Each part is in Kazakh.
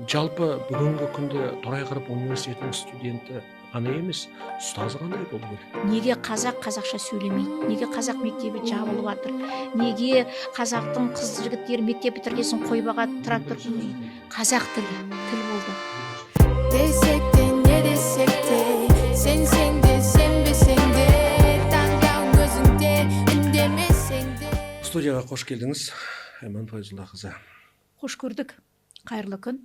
Жалпы бүгінгі күнде Торай Ғарып университетінің студенті ғана емес, ұстазы қандай болу керек? Неге қазақ қазақша сөйлемейді? Неге қазақ мектебі жабылып жатыр? Неге қазақтың қыз жігіттері мектеп бітірген соң қой бағады, трактор? Қазақ тілі тіл болды. Десек те, не десек те, сенсең де, сенбесең де, таңдау өзіңде, үндемесең де. Студияға қош келдіңіз, Айман Файзуллақызы. Қош көрдік, қайырлы күн.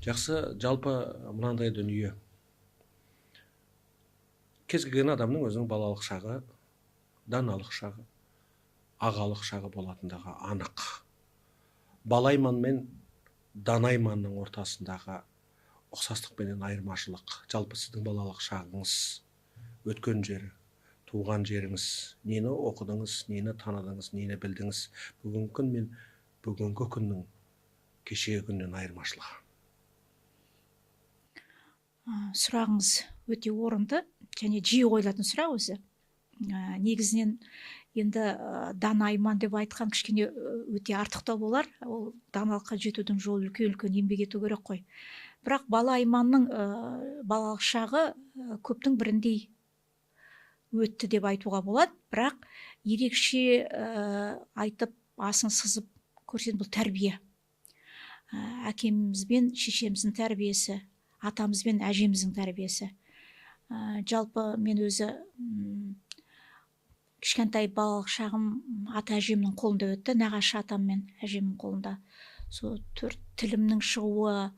Жақсы, жалпы мынандай дүние. Кез келген адамның өзінің балалық шағы, даналық шағы, ағалық шағы болатындығы анық. Балайман мен данайманның ортасындағы ұқсастық пенен айырмашылық. Жалпы сіздің балалық шағыңыз, өткен жері, туған жеріңіз, нені оқыдыңыз, нені таныдыңыз, нені білдіңіз? Бүгінгі күн мен бүгінгі күннің кешегі күннен айырмашылығы. Сұрағыңыз өте орынды және жиі қойылатын сұрақ өзі. Негізінен енді дана айман деп айтқан кішкене өте артықтау болар. Ол даналыққа жетудің жолы үлкен-үлкен еңбек ету керек қой. Бірақ бала айманның балалық шағы көптің біріндей өтті деп айтуға болады. Бірақ ерекше айтып, асын сызып көрсететін бұл тәрбие. Әкеміз бен шешеміздің тәрбиесі, атамыз бен әжеміздің тәрбиесі. Жалпы мен өзі кішкентай балалық шағым ата әжемнің қолында өтті, нағашы атам мен әжемнің қолында. Сол төрт тілімнің шығуы,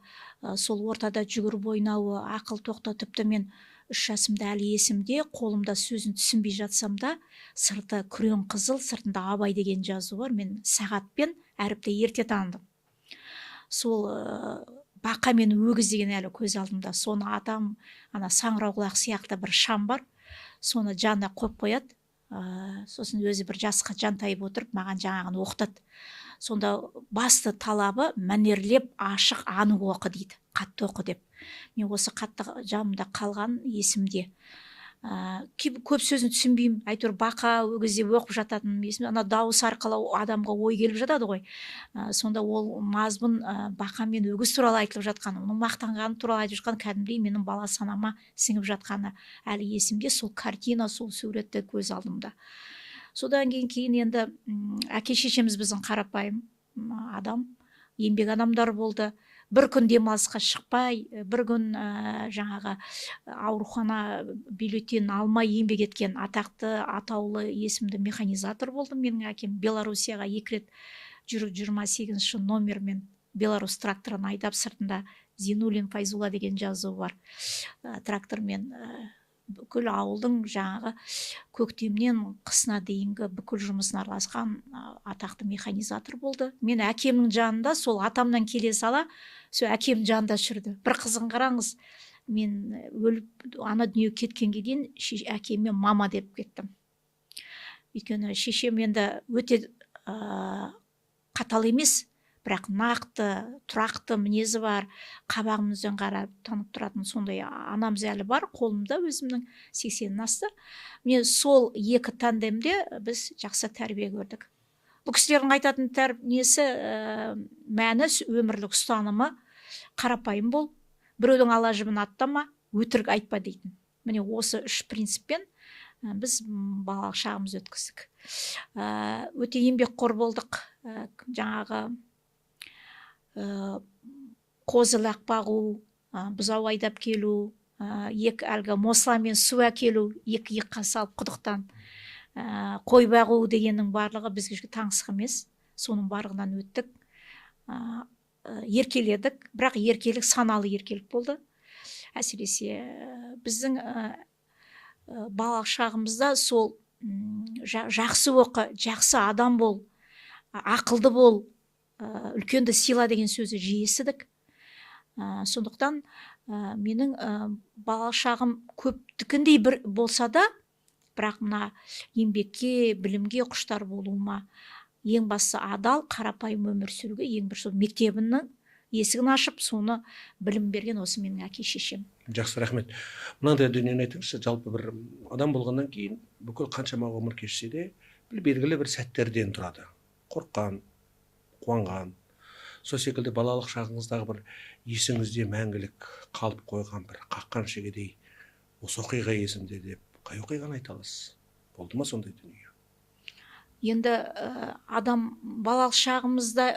сол ортада жүгіріп ойнауы, ақыл тоқтау, тіпті мен 3 жасымда әлі есімде, қолымда сөзін түсінбей жатсам да, сырты күрең қызыл, сыртында Абай деген жазу бар, мен сағатпен әріпті ерте таныдым. Сол бақа мен өгіз деген әлі көз алдымда. Соны атам, ана саңырауқұлақ сияқты бір шам бар, соны жанына қойып қояды. Сосын өзі бір жасқа жантайып отырып маған жаңағыны оқытады. Сонда басты талабы мәнерлеп ашық анық оқы дейді, қатты оқы деп. Мен осы қатты жанымда қалған есімде. Көп сөзін түсінбеймін, әйтеуір бақа өгіз деп оқып жататыным есімде. Ана дауыс арқылы адамға ой келіп жатады ғой. Сонда ол мазмұн бақа мен өгіз туралы айтылып жатқан, оның мақтанғаны туралы айтылып жатқан кәдімгідей менің бала санама сіңіп жатқаны әлі есімде. Сол картина, сол суретті көз алдымда. Содан кейін енді әке шешеміз біздің қарапайым адам, еңбек адамдар болды. Бір күн демалысқа шықпай, бір күн жаңағы аурухана бюллетенін алмай еңбек еткен атақты, атаулы есімді механизатор болды менің әкем. Белоруссияға 2 рет жүріп, 28-ші номермен Беларусь тракторын айдап, сыртында Зинуллин Файзулла деген жазуы бар. Трактормен бүкіл ауылдың жаңағы көктемнен қысына дейінгі бүкіл жұмысын араласқан атақты механизатор болды. Мен әкемнің жанында, сол атамнан келе сала, сол әкемнің жанында жүрді. Бір қызын қараңыз, мен өліп ана дүниеге кеткенге дейін әкеме мама деп кеттім. Өйткені шешем енді өте қатал емес, бірақ нақты, тұрақты мінезі бар, қабағымыздан қарап танып тұратын сондай анамыз әлі бар, қолымда өзімнің 80-нен асты. Міне сол екі тандемде біз жақсы тәрбие көрдік. Бұл кісілердің айтатын несі, мәні, өмірлік ұстанымы қарапайым бол, біреудің ала жібін аттама, өтірік айтпа дейтін. Міне осы 3 принциппен біз балалық шағымызды өткіздік. Өте еңбекқор болдық. Жаңағы қозы лақ бағу, бұзау айдап келу, екі әлгі мосламен су әкелу, екі иыққа салып құдықтан, қой бағу дегеннің барлығы бізге таңсық емес. Соның барлығынан өттік. Еркеледік, бірақ еркелік саналы еркелік болды. Әсіресе біздің балалық шағымызда сол жақсы оқы, жақсы адам бол, ақылды бол, үлкенді сыйла деген сөзі жиі естідік. Сондықтан менің балалық шағым көптікіндей бір болса да, бірақ мына еңбекке, білімге құштар болуыма, ең бастысы адал, қарапайым өмір сүруге ең бір сол мектебінің есігін ашып, соны білім берген осы менің әке шешем. Жақсы, рахмет. Мынандай дүниені айтыңызшы, жалпы бір адам болғаннан кейін бүкіл қаншама ғұмыр кешсе де, бір белгілі бір сәттерден тұрады. Қорыққан, қуанған. Сол секілді балалық шағыңыздағы бір есіңізде мәңгілік қалып қойған бір қаққан шегедей осы оқиға есімде деп қай оқиғаны айта аласыз? Болды ма сондай дүние? Енді адам балалық шағымызда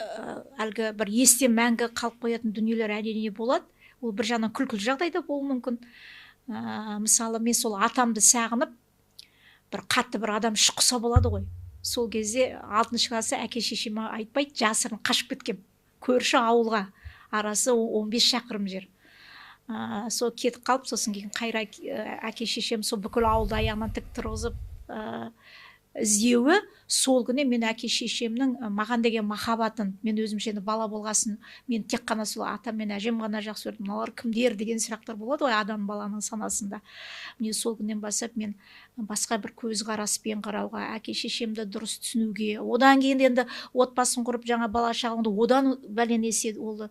әлгі бір есте мәңгі қалып қоятын дүниелер әрине болады. Ол бір жағынан күлкілі жағдай да болуы мүмкін. Мысалы, мен сол атамды сағынып, бір қатты бір адам іші құса болады ғой. Сол кезде 6 класста әке шешеме айтпай жасырын қашып кеткем. Көрші ауылға, арасы 15 шақырым жер. Сол кетіп қалып, сосын кейін қайра әке шешем сол бүкіл ауылды аяғынан тік тұрғызып іздеуі. Сол күні мен әке шешемнің маған деген махаббатын, мен өзімше енді бала болғасын, мен тек қана сол атам мен әжем ғана жақсы көрдім, мыналар кімдер деген сұрақтар болады ғой адам баланың санасында. Міне, сол күннен бастап мен басқа бір көзқараспен қарауға, әке шешемді дұрыс түсінуге, одан кейін енді отбасын құрып жаңа бала шағаңды одан бәлен есе ол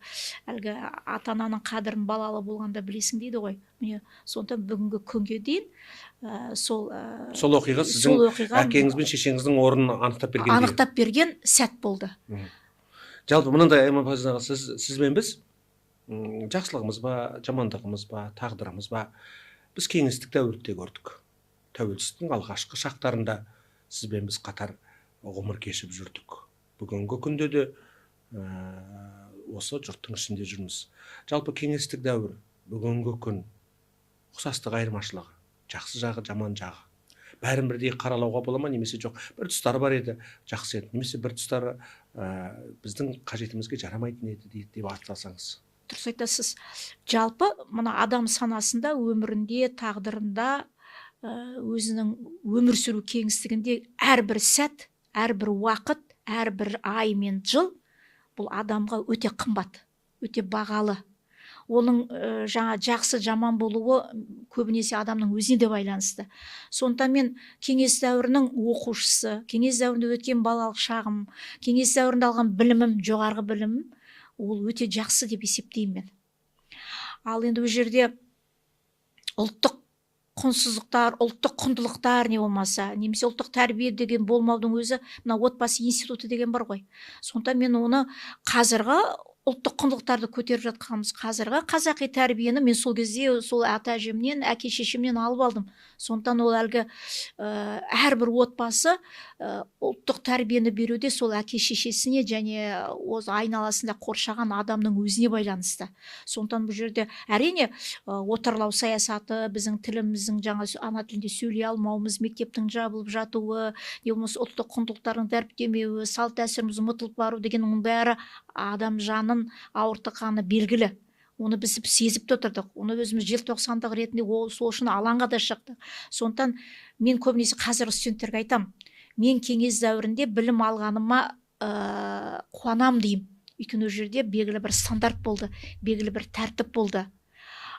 әлгі ата ананың қадірін балалы болғанда білесің дейді ғой. Міне, сондықтан бүгінгі күнге дейін сол Сол оқиға сіздің әкеңіз бен шешеңіздің орнын анықтап берген, анықтап берген сәт болды. Жалпы мынандай, Айман Фазыловна, сіз бен біз жақсылығымыз ба, жамандығымыз ба, тағдырымыз ба, біз кеңестік дәуірді де көрдік. Тәуелсіздіктің алғашқы шақтарында сіз бен біз қатар ғұмыр кешіп жүрдік. Бүгінгі күнде де осы жұрттың ішінде жүрміз. Жалпы кеңестік дәуір, бүгінгі күн, ұқсастық, айырмашылығы, жақсы жағы, жаман жағы, бәрін бірдей қаралауға бола ма немесе жоқ? Бір тұстары бар еді, жақсы еді, немесе бір тұстары біздің қажетімізге жарамайтын еді дейді деп айта алсаңыз. Дұрыс айтасыз. Жалпы мына адам санасында, өмірінде, тағдырында, өзінің өмір сүру кеңістігінде әрбір сәт, әрбір уақыт, әрбір ай мен жыл бұл адамға өте қымбат, өте бағалы. Оның жаңа жақсы жаман болуы көбінесе адамның өзіне де байланысты. Сондықтан мен кеңес дәуірінің оқушысы, кеңес дәуірінде өткен балалық шағым, кеңес дәуірінде алған білімім, жоғарғы білімім, ол өте жақсы деп есептеймін мен. Ал енді ол жерде ұлттық құнсыздықтар, ұлттық құндылықтар не болмаса, немесе ұлттық тәрбие деген болмаудың өзі, мына отбасы институты деген бар ғой. Сондықтан мен оны қазіргі ұлттық құндылықтарды көтеріп жатқанымыз, қазіргі қазақи тәрбиені мен сол кезде сол ата әжемнен, әке шешемнен алып алдым. Сондықтан ол әлгі әрбір отбасы ұлттық тәрбиені беруде сол әке шешесіне және осы айналасында қоршаған адамның өзіне байланысты. Сондықтан бұл жерде әрине отарлау саясаты, біздің тіліміздің жаңа ана тілінде сөйлей алмауымыз, мектептің жабылып жатуы, не болмаса ұлттық құндылықтардың дәріптемеуі, салт дәстүріміз ұмытылып бару деген оның бәрі адам жанын ауыртқаны белгілі. Оны біз сезіп те отырдық. Оны өзіміз желтоқсандық ретінде сол үшін алаңға да шықтық. Сондықтан мен көбінесе қазіргі студенттерге айтам, мен кеңес дәуірінде білім алғаныма қуанам деймін. Өйткені ол жерде белгілі бір стандарт болды, белгілі бір тәртіп болды.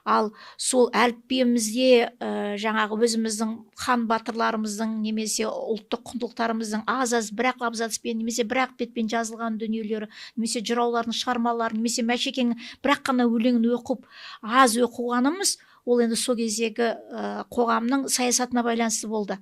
Ал сол әліпбиімізде жаңағы өзіміздің хан батырларымыздың немесе ұлттық құндылықтарымыздың аз-аз бір-ақ абзацпен немесе бір-ақ бетпен жазылған дүниелері, немесе жыраулардың шығармалары, немесе Мәшекеңнің бір-ақ қана өлеңін оқып, аз оқығанымыз, ол енді сол кездегі қоғамның саясатына байланысты болды.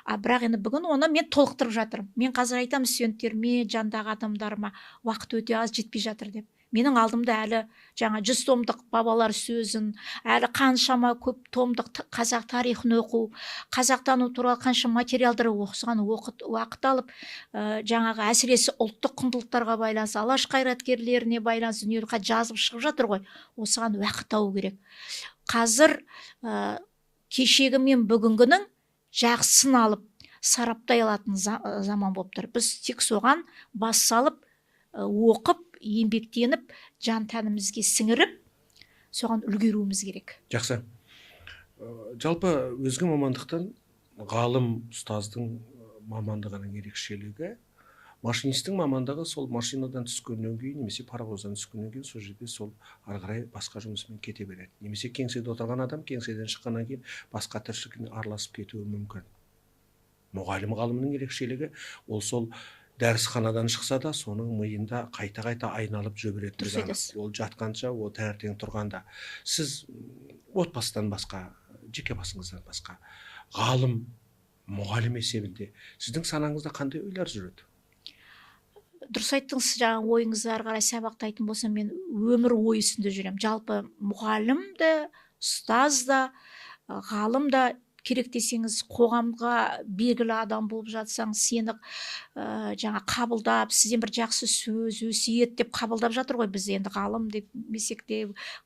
А бірақ енді бүгін оны мен толықтырып жатырмын. Мен қазір айтамын студенттеріме, жандағы адамдарыма, уақыт өте аз, жетпей жатыр деп. Менің алдымда әлі жаңа 100 томдық бабалар сөзін, әлі қаншама көп томдық қазақ тарихын оқу, қазақтану туралы қанша материалдар оқыған, уақыт алып, жаңағы әсіресе ұлттық құндылықтарға байланысты, алаш қайраткерлеріне байланысты дүниелер жазып шығып жатыр ғой. Осыған уақыт табу керек. Қазір кешегі мен бүгінгінің жақсысын алып, сараптай алатын заман болып тұр. Біз тек соған бас салып, оқып, еңбектеніп, жан тәнімізге сіңіріп, соған үлгеруіміз керек. Жақсы. Жалпы өзге мамандықтан ғалым ұстаздың мамандығының ерекшелігі, машинистің мамандығы сол машинадан түскеннен кейін немесе паровоздан түскеннен кейін сол жерде сол ары қарай басқа жұмысымен кете береді. Немесе кеңседе отырған адам кеңседен шыққаннан кейін басқа тіршілікке араласып кетуі мүмкін. Мұғалім ғалымның ерекшелігі ол сол дәрісханадан шықса да соның миында қайта-қайта айналып жүре беретіндігі анық. Ол жатқанша, ол таңертең тұрғанда. Сіз отбасыдан басқа, жеке басыңыздан басқа ғалым, мұғалім есебінде сіздің санаңызда қандай ойлар жүреді? Дұрыс айттыңыз, жаңа ойыңызды ары қарай сабақтайтын болсам, мен өмір ой үстінде жүремін. Жалпы мұғалім де, ұстаз да, ғалым да, керек десеңіз қоғамға белгілі адам болып жатсаң, сені жаңа қабылдап, сізден бір жақсы сөз, өсиет деп қабылдап жатыр ғой бізді енді, ғалым деп демесек те,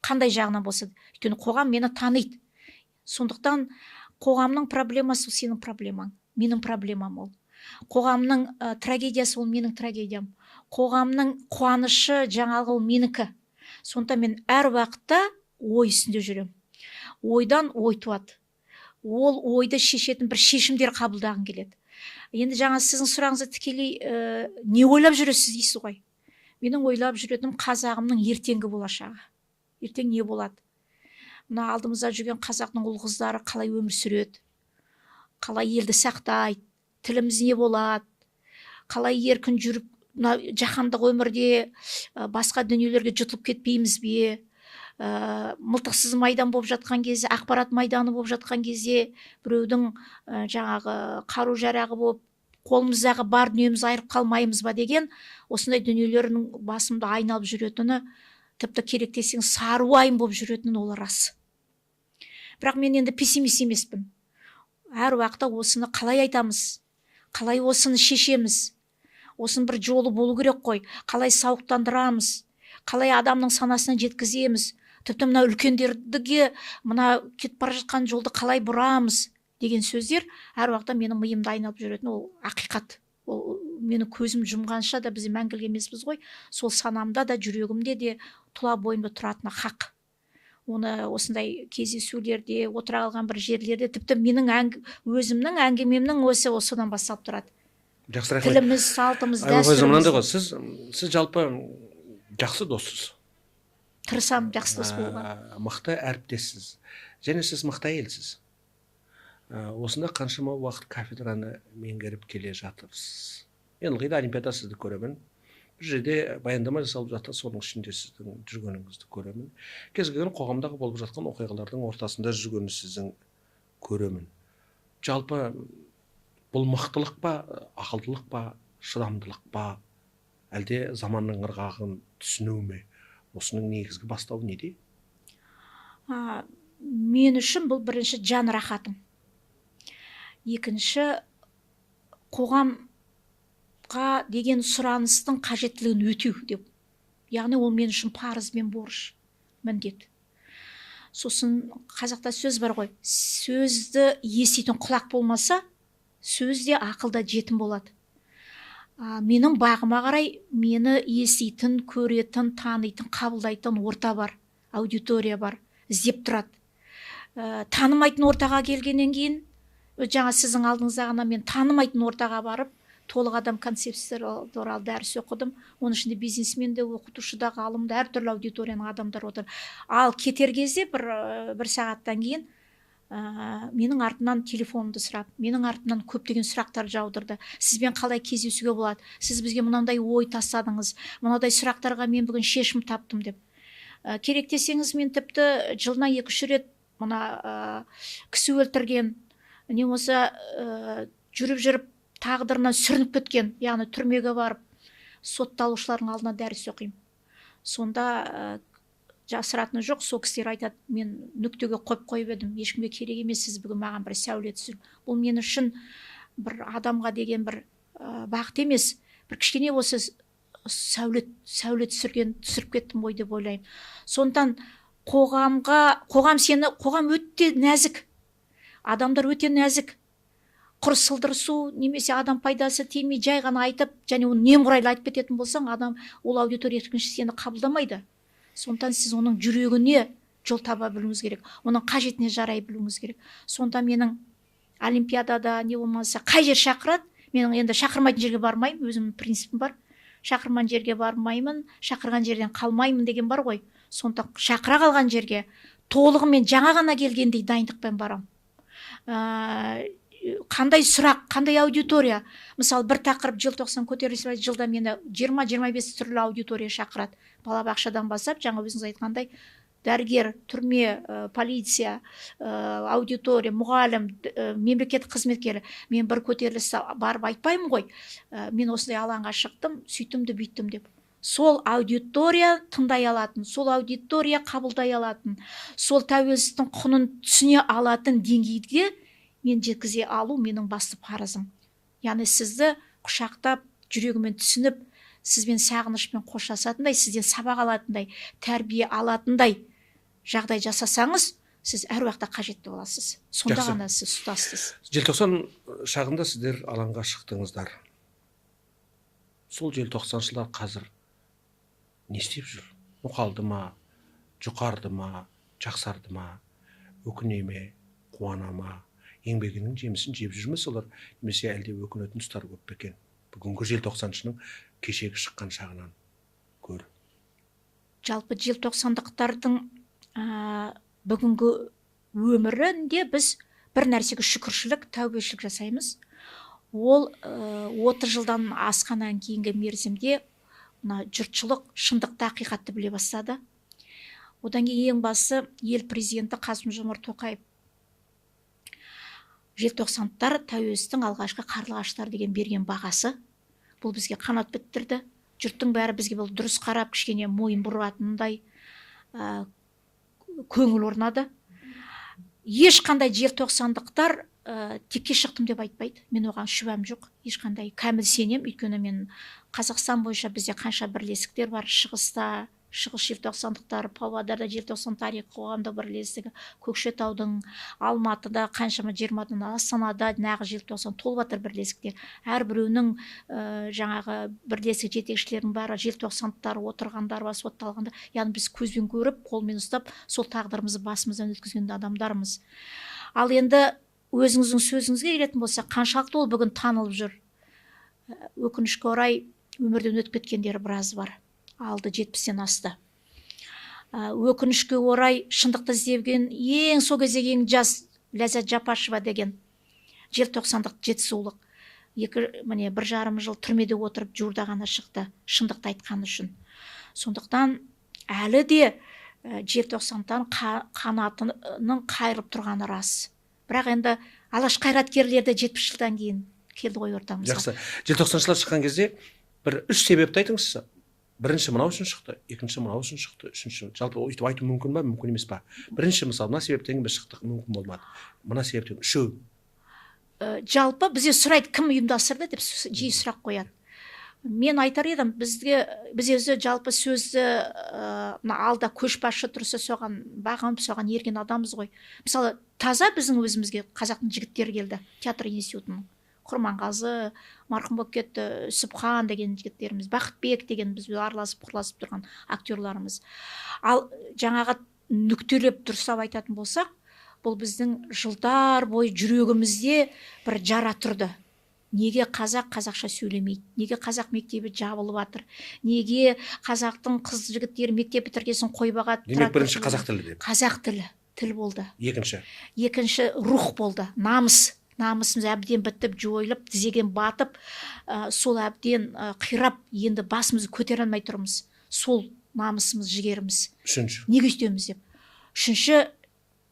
қандай жағынан болса, өйткені қоғам мені таниды. Сондықтан қоғамның проблемасы ол сенің проблемаң, менің проблемам ол. Қоғамның трагедиясы ол менің трагедиям. Қоғамның қуанышы, жаңалығы ол менікі. Сондықтан мен әр уақытта ой үстінде жүремін. Ойдан ой туады. Ол ойды шешетін бір шешімдер қабылдағым келеді. Енді жаңа сіздің сұрағыңызға тікелей, не ойлап жүресіз дейсіз ғой. Менің ойлап жүретінім қазағымның ертеңгі болашағы. Ертең не болады? Мына алдымызда жүрген қазақтың ұл қыздары қалай өмір сүреді? Қалай елді сақтайды? Тіліміз не болады? Қалай еркін жүріп, мына жаһандық өмірде басқа дүниелерге жұтылып кетпейміз бе? Мылтықсыз майдан болып жатқан кезде, ақпарат майданы болып жатқан кезде, біреудің жаңағы қару жарағы болып, қолымыздағы бар дүниеміз айырып қалмаймыз ба деген осындай дүниелердің басымда айналып жүретіні, тіпті керек десең сары уайым болып жүретіні ол рас. Бірақ мен енді пессимист емеспін. Әр уақытта осыны қалай айтамыз, қалай осыны шешеміз, осының бір жолы болу керек қой, қалай сауықтандырамыз, қалай адамның санасына жеткіземіз, тіпті мына үлкендерге мына кетіп бара жатқан жолды қалай бұрамыз деген сөздер әр уақытта менің миымда айналып жүретін ол ақиқат. Ол менің көзім жұмғанша да, біз мәңгілік емеспіз ғой, сол санамда да, жүрегімде де, тұла бойымда тұратыны хақ. Оны осындай кездесулерде, отыра қалған бір жерлерде, тіпті менің өзімнің әңгімемнің осы осыдан басталып тұрады. Жақсы, рахмет. Тіліміз, салтымыз, дәстүріміз. Мынандай ғой, сіз жалпы жақсы доссыз. Тырысамын жақсы дос болуға. Мықты әріптессіз. Және сіз мықты әйелсіз. Осында қаншама уақыт кафедраны меңгеріп келе жатырсыз. Мен ылғи да олимпиада сізді көремін. Бір жерде баяндама жасалып жатса, соның ішінде сіздің жүргеніңізді көремін. Кез келген қоғамдағы болып жатқан оқиғалардың ортасында жүргенін сіздің көремін. Жалпы бұл мықтылық па, ақылдылық па, шыдамдылық па, әлде заманның ырғағын түсіну ме? Осының негізгі бастауы неде? Мен үшін бұл бірінші жан рахатым. Екінші, қоғамға деген сұраныстың қажеттілігін өтеу деп. Яғни ол мен үшін парыз бен борыш, міндет. Сосын қазақта сөз бар ғой, сөзді еститін құлақ болмаса, сөз де ақыл да жетім болады. Менің бағыма қарай мені еститін, көретін, танитын, қабылдайтын орта бар, аудитория бар, іздеп тұрады. Танымайтын ортаға келгеннен кейін, жаңа сіздің алдыңызда ғана мен танымайтын ортаға барып, толық адам концепциясы туралы дәріс оқыдым. Оның ішінде бизнесмен де, оқытушы да, ғалым да, әртүрлі аудиторияның адамдары отыр. Ал кетер кезде бір сағаттан кейін менің артымнан телефонымды сұрап, менің артымнан көптеген сұрақтар жаудырды. Сізбен қалай кездесуге болады? Сіз бізге мынандай ой тастадыңыз, мынадай сұрақтарға мен бүгін шешім таптым деп. Керек десеңіз, мен тіпті жылына 2-3 рет мына кісі өлтірген, не болмаса жүріп-жүріп тағдырына сүрініп кеткен, яғни түрмеге барып сотталушылардың алдына дәріс оқимын. Сонда жасыратыны жоқ, сол кісілер айтады, мен нүктеге қойып қойып едім, ешкімге керек емес, сіз бүгін маған бір сәуле түсіріп. Бұл мен үшін бір адамға деген бір бақыт емес, бір кішкене болса сәуле түсіріп кеттім ғой деп ойлаймын. Сондықтан қоғам өте нәзік, адамдар өте нәзік. Құр сылдырсу немесе адам пайдасы тимей жай ғана айтып, және оны немқұрайлы айтып кететін болсаң, адам ол аудитория екінші сені қабылдамайды. Сондықтан сіз оның жүрегіне жол таба білуіңіз керек, оның қажетіне жарай білуіңіз керек. Сонда менің олимпиадада не болмаса қай жер шақырады, менің енді шақырмайтын жерге бармаймын, өзімнің принципім бар. Шақырман жерге бармаймын, шақырған жерден қалмаймын деген бар ғой. Сондықтан шақыра қалған жерге толығымен жаңа ғана келгендей дайындықпен барамын. Қандай сұрақ, қандай аудитория. Мысалы, бір тақырып желтоқсан көтерілісі жылда мені 20-25 түрлі аудитория шақырады. Балабақшадан бастап, жаңа өзіңіз айтқандай, Дәрігер, түрме, полиция, аудитория, мұғалім, мемлекеттік қызметкері. Мен бір көтерілісті барып айтпаймын ғой, мен осындай алаңға шықтым, сөйттім де бүйттім деп. Сол аудитория тыңдай алатын, сол аудитория қабылдай алатын, сол тәуелсіздіктің құнын түсіне алатын деңгейге мен жеткізе алу менің басты парызым. Яғни сізді құшақтап, жүрегімен түсініп, сізбен сағынышпен қоштасатындай, сізден сабақ алатындай, тәрбие алатындай жағдай жасасаңыз, сіз әр уақытта қажетті боласыз. Сонда ғана сіз ұстазсыз. Желтоқсан шағында сіздер алаңға шықтыңыздар. Сол желтоқсаншылар қазір не істеп жүр? Мұқалды ма, жұқарды ма, жақсарды ма, өкіне ме, қуана ма, еңбегінің жемісін жеп жүр ме солар, немесе әлде өкінетін тұстары көп пе екен? Бүгінгі желтоқсаншының кешегі шыққан шағынан көр. Жалпы желтоқсандықтардың бүгінгі өмірінде біз бір нәрсеге шүкіршілік, тәубешілік жасаймыз. Ол 30 жылдан асқаннан кейінгі мерзімде мына жұртшылық шындықты, ақиқатты біле бастады. Одан кейін ең басы ел президенті Қасым-Жомарт Тоқаев желтоқсандықтар тәуелсіздіктің алғашқы қарлығаштар деген берген бағасы. Бұл бізге қанат біттірді. Жұрттың бәрі бізге бұл дұрыс қарап, кішкене мойын бұратындай көңіл орнады. Ешқандай желтоқсандықтар текке шықтым деп айтпайды. Мен оған шүбәм жоқ. Ешқандай кәміл сенем. Өйткені мен Қазақстан бойынша бізде қанша бірлестіктер бар. Шығыста, Шығыс желтоқсандықтар, Павлодарда желтоқсан тарихи қоғамдық бірлестігі, Көкшетаудың, Алматыда қаншама 20-дан, Астанада нағыз желтоқсан толып жатыр бірлестіктер. Әрбіреуінің жаңағы бірлестік жетекшілерінің бәрі желтоқсандықтар, отырғандар бар, сотталғандар. Яғни біз көзбен көріп, қолмен ұстап, сол тағдырымызды басымыздан өткізген адамдармыз. Ал енді өзіңіздің сөзіңізге келетін болса, қаншалықты ол бүгін танылып жүр. Өкінішке орай өмірден өтіп кеткендері біраз бар. Алды 70-тен асты. Өкінішке орай шындықты іздеген ең сол кездегі ең жас Ләззат Жапашева деген желтоқсандық жетісулық 1,5 жыл түрмеде отырып жуырда ғана шықты шындықты айтқан үшін. Сондықтан әлі де желтоқсаннан қанатының қайырып тұрғаны рас. Бірақ енді алаш қайраткерлері де 70 жылдан кейін келді ғой ортамызға. Жақсы. Желтоқсаншылар шыққан кезде бір үш себепті айтыңызшы. Бірінші мынау үшін шықты, екінші мынау үшін шықты, үшінші. Жалпы өйтіп айту мүмкін ба, мүмкін емес па? Бірінші мысалы мына себептен біз шықтық, мүмкін болмады. Мына себептен үшеу. Жалпы бізде сұрайды, кім ұйымдастырды деп жиі сұрақ қояды. Мен айтар едім, біз өзі жалпы сөзді мына алда көшбасшы тұрса соған бағынып, соған ерген адамбыз ғой. Мысалы, таза біздің өзімізге қазақтың жігіттері келді, театр институтының. Құрманғазы, марқұм болып кетті, Сүпхан деген жігіттеріміз, Бақытбек деген біз араласып, құраласып тұрған актерларымыз. Ал жаңағы нүктелеп дұрыстап айтатын болсақ, бұл біздің жылдар бойы жүрегімізде бір жара тұрды. Неге қазақ қазақша сөйлемейді? Неге қазақ мектебі жабылып жатыр? Неге қазақтың қыз жігіттері мектеп бітіргесін қойбаға? Демек, бірінші қазақ тілі деп. Қазақ тілі, тіл болды. Екінші. Екінші рух болды, намыс. Намысымыз әбден бітіп, жойылып, тізеген батып, сол әбден қирап, енді басымызды көтере алмай тұрмыз. Сол намысымыз, жігеріміз. Үшінші. Неге өйтеміз деп. Үшінші,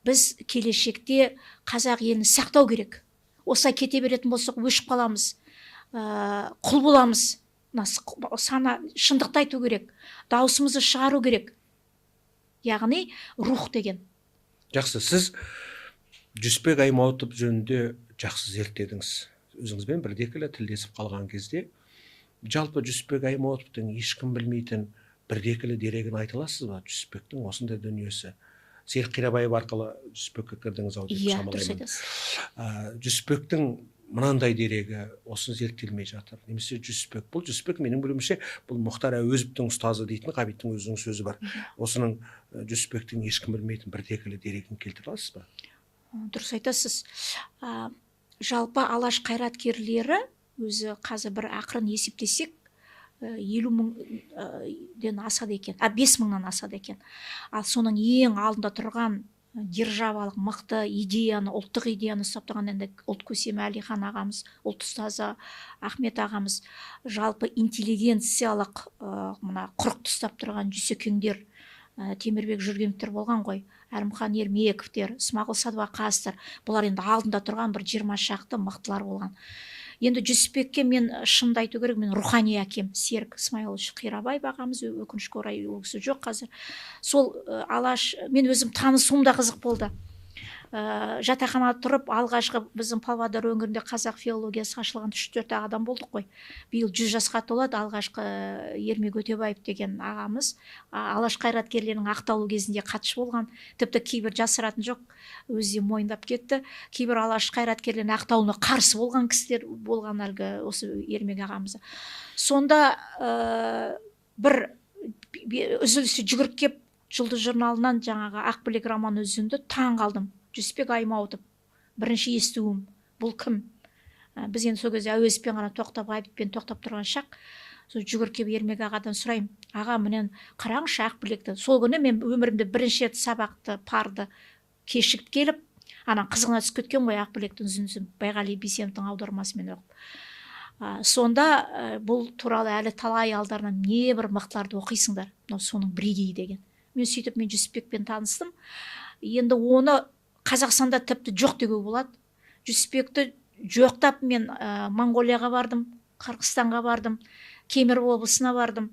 біз келешекте қазақ елін сақтау керек. Осылай кете беретін болсақ, өшіп қаламыз, құл боламыз. Сана, шындықты айту керек, дауысымызды шығару керек. Яғни рух деген. Жақсы, сіз Жүсіпбек Аймауытов жөнінде жақсы зерттедіңіз. Өзіңізбен бірдекілі тілдесіп қалған кезде жалпы Жүсіпбек Аймауытовтың ешкім білмейтін бірдекілі дерегін айта аласыз ба? Жүсіпбектің осындай дүниесі. Серік Қирабаев арқылы Жүсіпбекке кірдіңіз ау деп шамалаймын. Иә, дұрыс айтасыз. Жүсіпбектің мынандай дерегі осы зерттелмей жатыр. Немесе Жүсіпбек, бұл Жүсіпбек менің білуімше бұл Мұхтар Әуезовтің ұстазы дейтін Ғабиттің өзінің сөзі бар. Осының Жүсіпбектің ешкім білмейтін бірдекілі дерегін келтіре аласыз ба? Дұрыс айтасыз. Жалпы алаш қайраткерлері өзі қазір бір ақырын есептесек 50 мыңнан асады екен, 5 мыңнан асады екен. Ал соның ең алдында тұрған державалық мықты идеяны, ұлттық идеяны ұстап тұрған енді ұлт көсемі Әлихан ағамыз, ұлт ұстазы Ахмет ағамыз, жалпы интеллигенциялық мына құрықты ұстап тұрған Жүсекеңдер, Темірбек Жүргеновтер болған ғой, Әрімхан Ермековтер, Смағұл Садуақасовтар. Бұлар енді алдында тұрған бір 20 шақты мықтылар болған. Енді Жүсіпбекке мен шынымды айту керек, мен рухани әкем Серік Смайылович Қирабаев ағамыз, өкінішке орай ол кісі жоқ қазір. Сол Алаш, мен өзім танысуым да қызық болды. Жатақханада тұрып, алғашқы біздің Павлодар өңірінде қазақ филологиясы ашылған 3-4 адам болдық қой. Биыл 100 жасқа толады алғашқы Ермек Өтебаев деген ағамыз. Алаш қайраткерлерінің ақталу кезінде хатшы болған. Тіпті кейбір жасыратын жоқ, өзі де мойындап кетті. Кейбір Алаш қайраткерлерінің ақталуына қарсы болған кісілер болған әлгі осы Ермек ағамыз. Сонда бір үзілісте жүгіріп кеп Жұлдыз журналынан жаңағы Ақбілек роман үзінді, таң қалдым. Жүсіпбек Аймауытов бірінші естуім, бұл кім? Біз енді сол кезде Әуезовпен ғана тоқтап, Ғабитпен тоқтап тұрған шақ. Сол жүгіріп келіп Ермек ағадан сұраймын: аға, мінен қараңызшы Ақбілекті. Сол күні мен өмірімде бірінші рет сабақты, парды кешігіп келіп, ана қызығына түсіп кеткен ғой Ақбілектің үзіндісін Байғали Бейсеновтің аудармасымен оқып. Сонда бұл туралы әлі талай алдарынан небір мықтыларды оқисыңдар, мынау соның бірегейі деген. Мен сөйтіп мен Жүсіпбекпен таныстым. Енді оны Қазақстанда тіпті жоқ деуге болады. Жүсіпбекті жоқтап мен Моңғолияға бардым, Қырғызстанға бардым, Кемерово облысына бардым,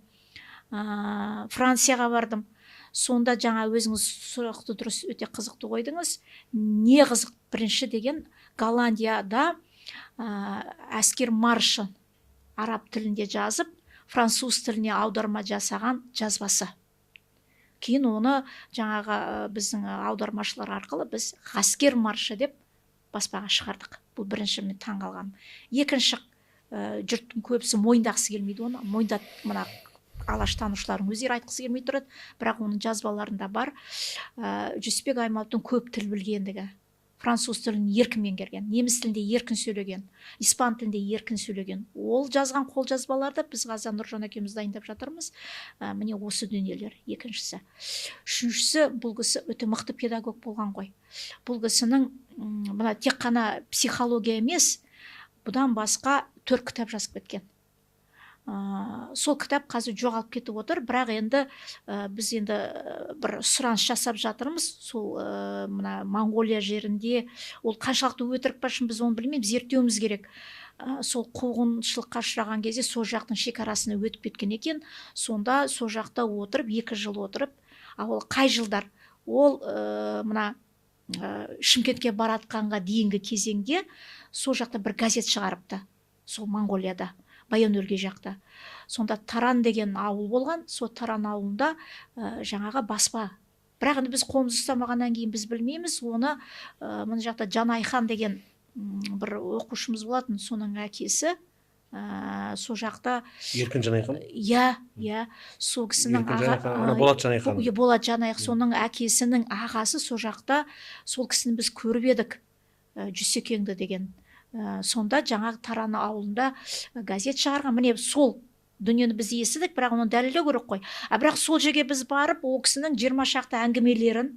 Францияға бардым. Сонда жаңа өзіңіз сұрақты дұрыс, өте қызықты қойдыңыз. Не қызық бірінші деген, Голландияда әскер маршы араб тілінде жазып, француз тіліне аударма жасаған жазбасы. Кейін оны жаңағы біздің аудармашылар арқылы біз ғаскер маршы деп баспаға шығардық. Бұл бірінші мен таң қалғаным. Екінші, жұрттың көбісі мойындағысы келмейді оны. Мойындат, мына алаштанушылардың өздері айтқысы келмей тұрады, бірақ оның жазбаларында бар. Жүсіпбек Аймауытовтың көп тіл білгендігі. Француз тілін еркін меңгерген, неміс тілінде еркін сөйлеген, испан тілінде еркін сөйлеген. Ол жазған қолжазбаларды біз қазір Нұржан әкеміз дайындап жатырмыз. Міне осы дүниелер екіншісі. Үшіншісі, бұл кісі өте мықты педагог болған ғой. Бұл кісінің мына тек қана психология емес, бұдан басқа 4 кітап жазып кеткен. Сол кітап қазір жоғалып кетіп отыр, бірақ енді біз енді бір сұраныс жасап жатырмыз. Сол мына Моңғолия жерінде ол қаншалықты өтірік па шын біз оны білмейміз, зерттеуіміз керек. Сол қуғыншылыққа ұшыраған кезде сол жақтың шекарасына өтіп кеткен екен. Сонда сол жақта отырып, 2 жыл отырып, ал ол қай жылдар? Ол мына Шымкентке баратқанға дейінгі кезеңде сол жақта бір газет шығарыпты, сол Моңғолияда, Баян-Өлгей жақта. Сонда Таран деген ауыл болған, сол Таран ауылында жаңағы баспа. Бірақ енді біз қолымызды ұстамағаннан кейін біз білмейміз. Оны мына жақта Жанайхан деген бір оқушымыз болатын, соның әкесі сол жақта. Еркін Жанайхан? Иә, иә, сол кісінің аға, Болат Жанайхан. Болат Жанайхан, соның әкесінің ағасы сол жақта, сол кісіні біз көріп едік, Жүсекеңді деген. Сонда жаңағы Таран ауылында газет шығарған. Міне сол дүниені біз естідік, бірақ оны дәлелдеу керек қой. А бірақ сол жерге біз барып, ол кісінің 20 шақты әңгімелерін,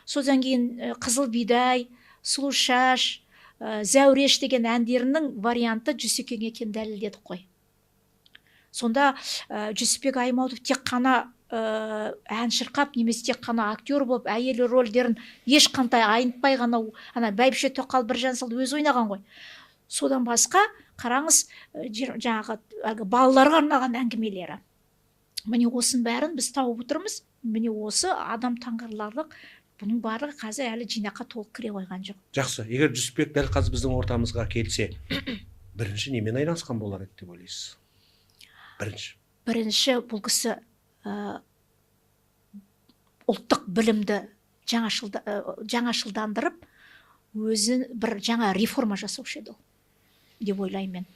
содан кейін Қызыл бидай, Сұлу шаш, Зәуреш деген әндерінің варианты Жүсекең екенін дәлелдедік қой. Сонда Жүсіпбек Аймауытов тек қана ән шырқап, немесе тек қана актер болып, әйел рөлдерін ешқандай айнытпай ғана, ана бәйбіше тоқал Біржан сал өзі ойнаған ғой. Содан басқа қараңыз, жаңағы әлгі балаларға арналған әңгімелері. Міне осының бәрін біз тауып отырмыз. Міне осы адам таңғаларлық, бұның барлығы қазір әлі жинаққа толық кіре қойған жоқ. Жақсы, егер Жүсіпбек дәл қазір біздің ортамызға келсе, бірінші немен айналысқан болар еді деп ойлайсыз? Бірінші. Бірінші бұл кісі ұлттық білімді жаңашылдандырып, өзін бір жаңа реформа жасаушы еді ол деп ойлаймын мен.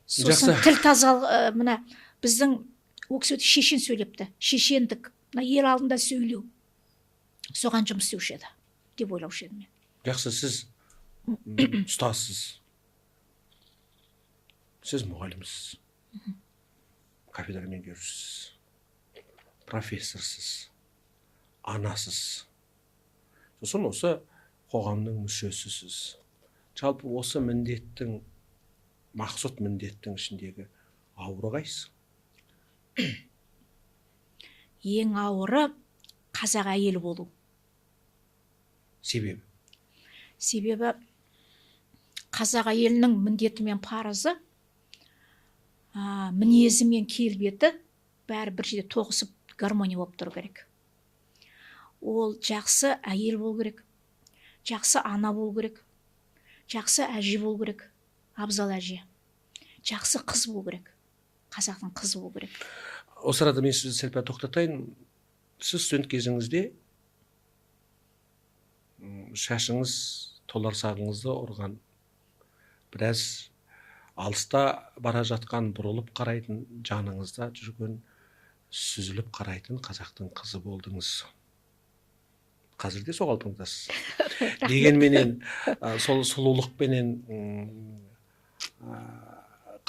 Сосын тіл тазалық, мына біздің ол кісі өте шешен сөйлепті, шешендік, мына ел алдында сөйлеу, соған жұмыс істеуші еді деп ойлаушы едім мен. Жақсы, сіз ұстазсыз, сіз мұғалімсіз, кафедра меңгерушісіз, профессорсыз, анасыз, сосын осы қоғамның мүшесісіз. Жалпы осы міндеттің, мақсұт міндеттің ішіндегі ауыры қайсы? Ең ауыры Қазақ әйелі болу. Себебі? Себебі қазақ әйелінің міндеті мен парызы, мінезі мен келбеті бәрі бір жерде тоғысып, гармония болып тұру керек. Ол жақсы әйел болу керек, жақсы ана болу керек, жақсы әже болу керек, абзал әже, жақсы қыз болу керек, қазақтың қызы болу керек. Осы арада мен сізді сәл пәл тоқтатайын. Сіз студент кезіңізде шашыңыз толарсағыңызды ұрған, біраз алыста бара жатқан, бұрылып қарайтын, жаныңызда жүрген, сүзіліп қарайтын қазақтың қызы болдыңыз. Қазір де сол қалпыңыздасыз. Дегенменен сол сұлулықпенен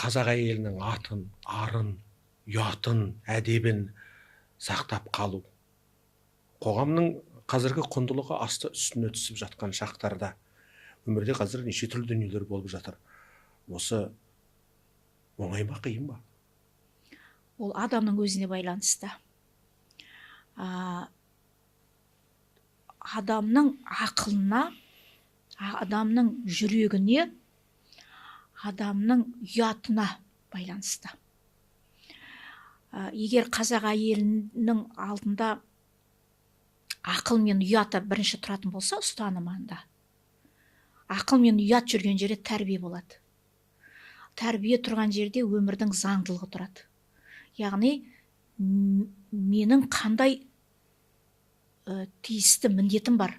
қазақ әйелінің атын, арын, ұятын, әдебін сақтап қалу. Қоғамның қазіргі құндылығы асты үстіне түсіп жатқан шақтарда, өмірде қазір неше түрлі дүниелер болып жатыр. Осы оңай ма, қиын ба? Ол адамның өзіне байланысты. Адамның ақылына, адамның жүрегіне, адамның ұятына байланысты. Егер қазақ әйелінің алдында ақыл мен ұяты бірінші тұратын болса, ұстанымында ақыл мен ұят жүрген жерде тәрбие болады. Тәрбие тұрған жерде өмірдің заңдылығы тұрады. Яғни менің қандай тиісті міндетім бар,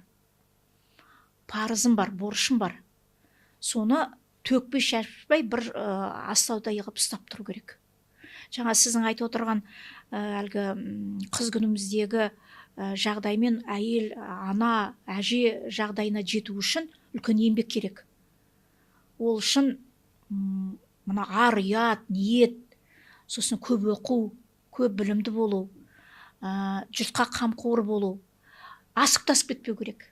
парызым бар, борышым бар, соны төкпей шашпай бір астаудай қылып ұстап тұру керек. Жаңа сіздің айтып отырған әлгі қыз күніміздегі жағдаймен әйел, ана, әже жағдайына жету үшін үлкен еңбек керек. Ол үшін мына ар, ұят, ниет, сосын көп оқу, көп білімді болу, жұртқа қамқор болу, асып тасып кетпеу керек.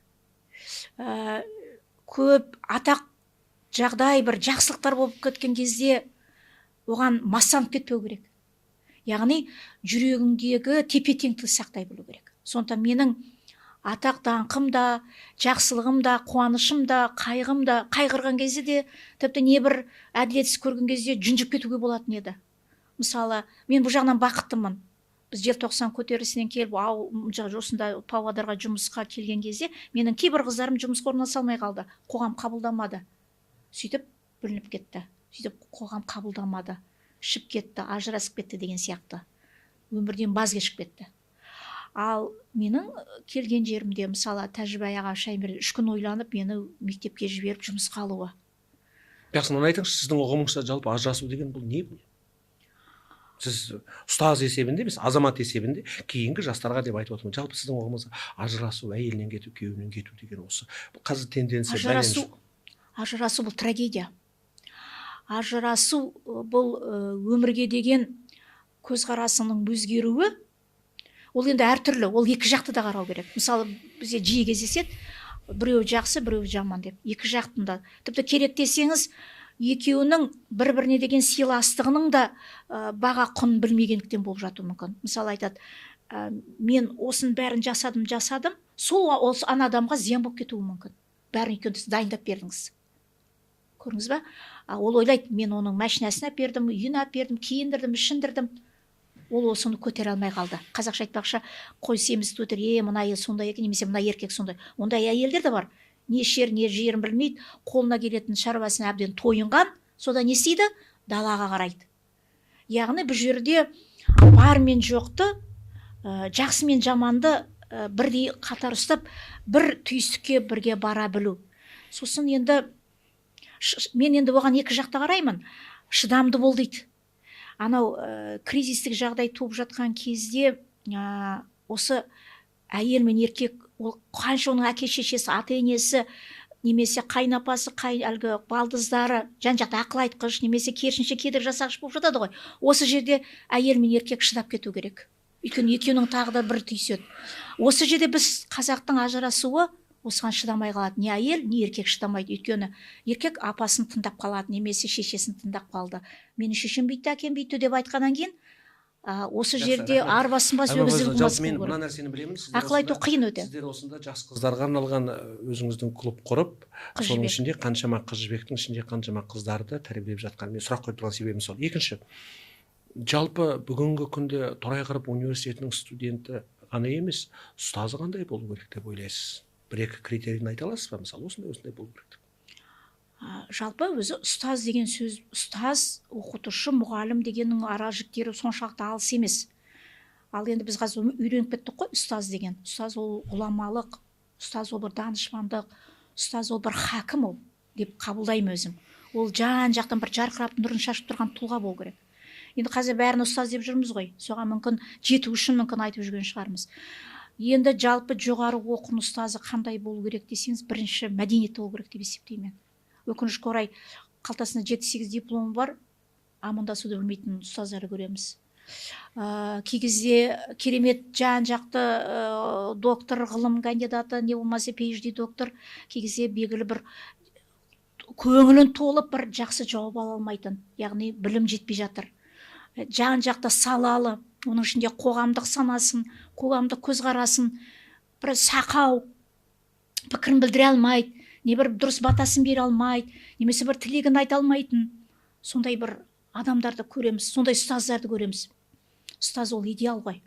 Көп атақ жағдай, бір жақсылықтар болып кеткен кезде оған массанып кетпеу керек. Яғни жүрегіңдегі тепе-теңдікті сақтай білу керек. Сондықтан менің атақ даңқым да, жақсылығым да, қуанышым да, қайғым да, қайғырған кезде де, тіпті небір әділетсіз көрген кезде жүнжіп кетуге болатын еді. Мысалы, мен бұл жағынан бақыттымын. Біз желтоқсан көтерілісінен келіп, осында Павлодарға жұмысқа келген кезде менің кейбір қыздарым жұмысқа орналаса алмай қалды. Қоғам қабылдамады. Сөйтіп бүлініп кетті. Сөйтіп қоғам қабылдамады. Ішіп кетті, ажырасып кетті деген сияқты. Өмірден баз кешіп кетті. Ал менің келген жерімде, мысалы, Тәжібай аға Шаймерден 3 күн ойланып, мені мектепке жіберіп жұмысқа алуы. Жақсы, мынаны айтыңызшы, сіздің ұғымыңызша жалпы ажырасу деген бұл не бұл? Сіз ұстаз есебінде емес, азамат есебінде кейінгі жастарға деп айтып отырмын. Жалпы сіздің ұғымыңызда ажырасу, әйелінен кету, күйеуінен кету деген осы. Қазір тенденция. Ажырасу бұл трагедия. Ажырасу бұл өмірге деген көзқарасының өзгеруі. Ол енді әртүрлі, ол екі жақты да қарау керек. Мысалы, бізде жиі кездеседі, біреуі жақсы, біреуі жаман деп. Екі жақтың да. Тіпті керек десеңіз, екеуінің бір-біріне деген сыйластығының да баға құнын білмегендіктен болып жатуы мүмкін. Мысалы айтады, мен осының бәрін жасадым, сол ана адамға зиян болып кетуі мүмкін. Бәрін екеуін дайындап бердіңіз. Көрдіңіз ба? Ол ойлайды, мен оның машинасын әпердім, үйін әпердім, киіндірдім, ішіндірдім. Ол осыны көтере алмай қалды. Қазақша айтпақшы, қой семіз өтір, мына әйел сондай екен, немесе мына еркек сондай. Ондай әйелдер де бар. Не ішер, не жерін білмейді, қолына келетін шаруасын әбден тойынған, содан не істейді? Далаға қарайды. Яғни бұл жерде бар мен жоқты, жақсы мен жаманды бірдей қатар ұстап, бір түйсікке бірге бара білу. Сосын енді мен енді оған екі жақта қараймын. Шыдамды бол дейді. Анау кризистік жағдай туып жатқан кезде осы әйел мен еркек, ол қанша оның әке шешесі, ата енесі, немесе қайынапасы, әлгі балдыздары жан-жақты ақыл айтқыш, немесе керісінше кедергі жасағыш болып жатады ғой. Осы жерде әйел мен еркек шыдап кету керек. Өйткені екеуінің тағы да бір түйседі. Осы жерде біз қазақтың ажырасуы осыған шыдамай қалады. Не әйел, не еркек шыдамайды. Өйткені еркек апасын тыңдап қалады, немесе шешесін тыңдап қалды. Менің шешем бүйтті, әкем бүйтті деп айтқаннан кейін Осы жерде арба сынбас, өгіз ілгімас. Мен мына нәрсені білемін. Ақыл айту қиын өте. Сіздер осында жас қыздарға арналған өзіңіздің клуб құрып, соның ішінде қаншама Қыз Жібектің ішінде қаншама қыздарды тәрбиелеп жатқан. Мен сұрақ қойып тұрған себебім сол. Екінші, жалпы бүгінгі күнде Торайғыров университетінің студенті ғана емес, ұстазы қандай болу керек деп ойлайсыз? Бір-екі критерийін айта аласыз ба? Мысалы, осындай болу керек деп. Жалпы өзі ұстаз деген сөз, ұстаз, оқытушы, мұғалім дегеннің ара жіктері соншалықты алыс емес. Ал енді біз қазір үйреніп кеттік қой ұстаз деген. Ұстаз ол ғұламалық, ұстаз ол бір данышпандық, ұстаз ол бір хакім ол деп қабылдаймын өзім. Ол жан жақтан бір жарқырап нұрын шашып тұрған тұлға болу керек. Енді қазір бәрін ұстаз деп жүрміз ғой. Соған мүмкін жету үшін мүмкін айтып жүрген шығармыз. Енді жалпы жоғары оқу ұстазы қандай болу керек десеңіз, бірінші мәдениетті болу керек деп есептеймін. Өкінішке орай қалтасында 7-8 дипломы бар, амандасуды білмейтін ұстаздарды көреміз. Кей кезде керемет жан жақты доктор, ғылым кандидаты, не болмаса PhD доктор, кей кезде белгілі бір көңілін толып бір жақсы жауап ала алмайтын, яғни білім жетпей жатыр. Жан жақты салалы, оның ішінде қоғамдық санасын, қоғамдық көзқарасын бір сақау пікірін білдіре алмайды, не бір дұрыс батасын бере алмайды, немесе бір тілегін айта алмайтын сондай бір адамдарды көреміз, сондай ұстаздарды көреміз. Ұстаз ол идеал ғой.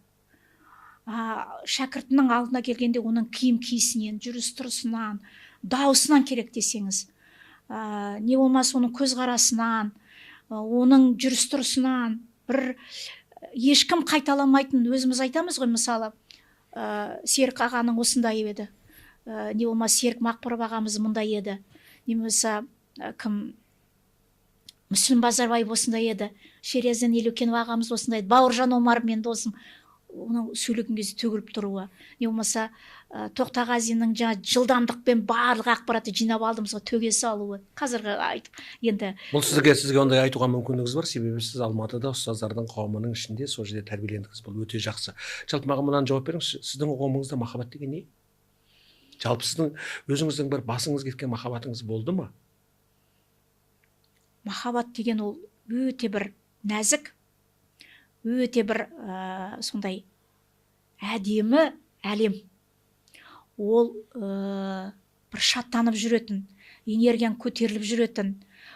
Шәкіртінің алдына келгенде оның киім киісінен, жүріс тұрысынан, дауысынан керек десеңіз, не болмаса оның көзқарасынан, оның жүріс тұрысынан бір ешкім қайталамайтын. Өзіміз айтамыз ғой, мысалы, Серік ағаның осындай еді, не болмаса Серік Мақпыров ағамыз мұндай еді, не болмаса кім Мүслім Базарбаев осындай еді, Шерезин Елеукенов ағамыз осындай еді, Бауыржан Омаров мен досым, оның сөйлеген кезде төгіліп тұруы, не болмаса Тоқтағазиннің жаңа жылдамдықпен барлық ақпаратты жинап алдымызға төге салуы. Қазіргі айтып енді бұл сізге ондай айтуға мүмкіндігіңіз бар, себебі сіз Алматыда ұстаздардың қауымының ішінде сол жерде тәрбиелендіңіз. Бұл өте жақсы. Жалпы маған мынаны жауап беріңізші, сіздің ұғымыңызда махаббат деген не? Жалпы сіздің өзіңіздің бір басыңыз кеткен махаббатыңыз болды ма? Махаббат деген ол өте бір нәзік, өте бір сондай әдемі әлем. Ол бір шаттанып жүретін, энергияң көтеріліп жүретін,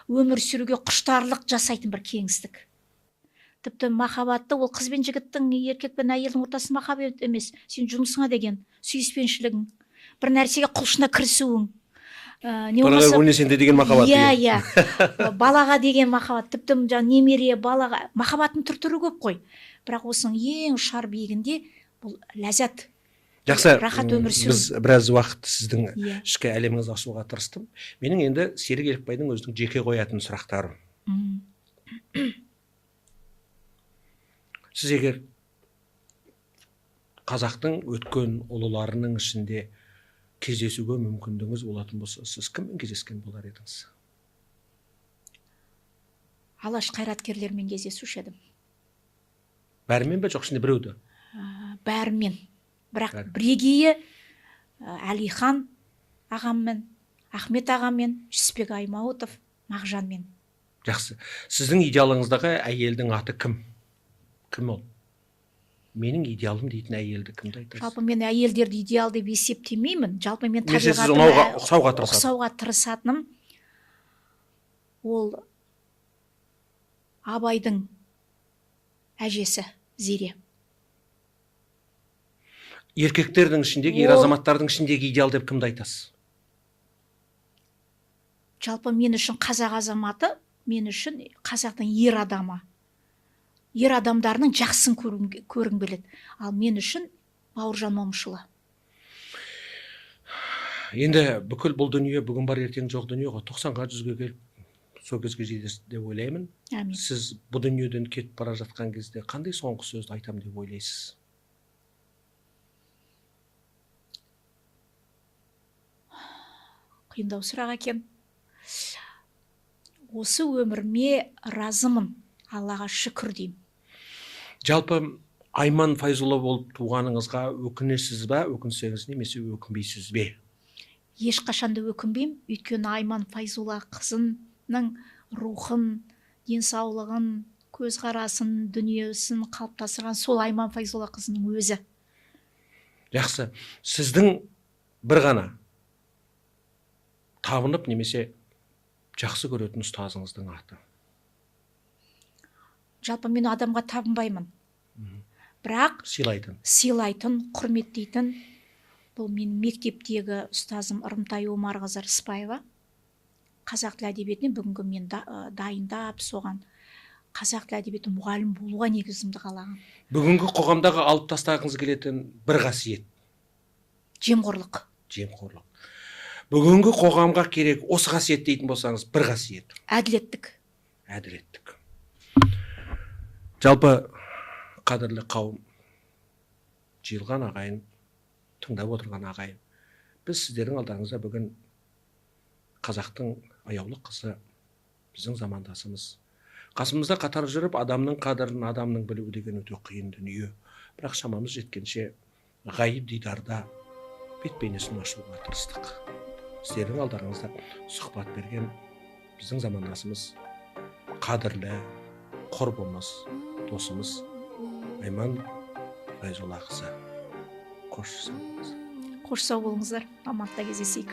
өмір сүруге құштарлық жасайтын бір кеңістік. Тіпті махаббатты ол қыз бен жігіттің, еркек пен әйелдің ортасы махаббат емес, сен жұмысыңа деген сүйіспеншілігің, бір нәрсеге құлшына кірісуің. Не болмаса деген махаббат. Иә, иә. Балаға деген махаббат, тіпті жаңа немере, балаға махаббаттың түр-түрі көп қой. Бірақ осының ең ұшар биігінде бұл ләззат. Жақсы, рахат өмір сүру. Біз біраз уақыт сіздің ішкі әлеміңізді ашуға тырыстым. Менің енді Серік Елікбайдың өзінің жеке қоятын сұрақтарым. Сіз егер қазақтың өткен ұлыларының ішінде кездесуге мүмкіндігіңіз болатын болса, сіз кіммен кездескен болар едіңіз? Алаш қайраткерлерімен кездесуші едім. Бәрімен бе, жоқ ішінде біреуді? Бәрімен. Бірақ бірегейі Әлихан ағаммен, Ахмет ағаммен, Жүсіпбек Аймауытов, Мағжанмен. Жақсы. Сіздің идеалыңыздағы әйелдің аты кім? Кім ол? Менің идеалым дейтін әйелді кімді айтасыз? Жалпы мен әйелдерді идеал деп есептемеймін. Жалпы мен табиғатыма ұқсауға тырысатыным ол Абайдың әжесі Зере. Еркектердің ішіндегі, ер азаматтардың ішіндегі идеал деп кімді айтасыз? Жалпы мен үшін қазақ азаматы, мен үшін қазақтың ер адамы. Ер адамдарының жақсын көргім келеді. Ал мен үшін Бауыржан Момышұлы. Енді бүкіл бұл дүние бүгін бар, ертең жоқ дүние ғой. 90-ға 100-ге келіп сол кезге жетесіз деп ойлаймын. Әмин. Сіз бұл дүниеден кетіп бара жатқан кезде қандай соңғы сөзді айтамын деп ойлайсыз? Қиындау сұрақ екен. Осы өміріме разымын, Аллаға шүкір деймін. Жалпы Айман Файзулла болып туғаныңызға өкінесіз ба, өкінсеңіз немесе өкінбейсіз бе? Ешқашан да өкінбеймін, өйткені Айман Файзулла қызының рухын, денсаулығын, Көзқарасын, дүниесін қалыптастырған сол Айман Файзолла қызының өзі. Жақсы. Сіздің бір ғана табынып немесе жақсы көретін ұстазыңыздың аты? Жалпы мен адамға табынбаймын. Бірақ сыйлайтын, сыйлайтын, құрметтейтін бұл менің мектептегі ұстазым Ырымтай Омарқызы Рысбаева. Қазақ тілі әдебиетінен бүгінгі мен дайындап, соған қазақ тілі әдебиеті мұғалім болуға негізімді қалаған. Бүгінгі қоғамдағы алып тастағыңыз келетін бір қасиет? Жемқорлық. Жемқорлық. Бүгінгі қоғамға керек осы қасиет дейтін болсаңыз, бір қасиет? Әділеттік. Әділеттік. Жалпы, қадірлі қауым, жиылған ағайын, тыңдап отырған ағайын, біз сіздердің алдарыңызда бүгін қазақтың аяулы қызы, біздің замандасымыз, қасымызда қатар жүріп, адамның қадірін адамның білуі деген өте қиын дүние, бірақ шамамыз жеткенше ғайып дидарда бет бейнесін ашуға тырыстық. Сіздердің алдарыңызда сұхбат берген біздің замандасымыз, қадірлі құрбымыз, досымыз Айман Файзоллақызы. Қош сау болыңыз. Қош сау болыңыздар, амандықта кездесейік.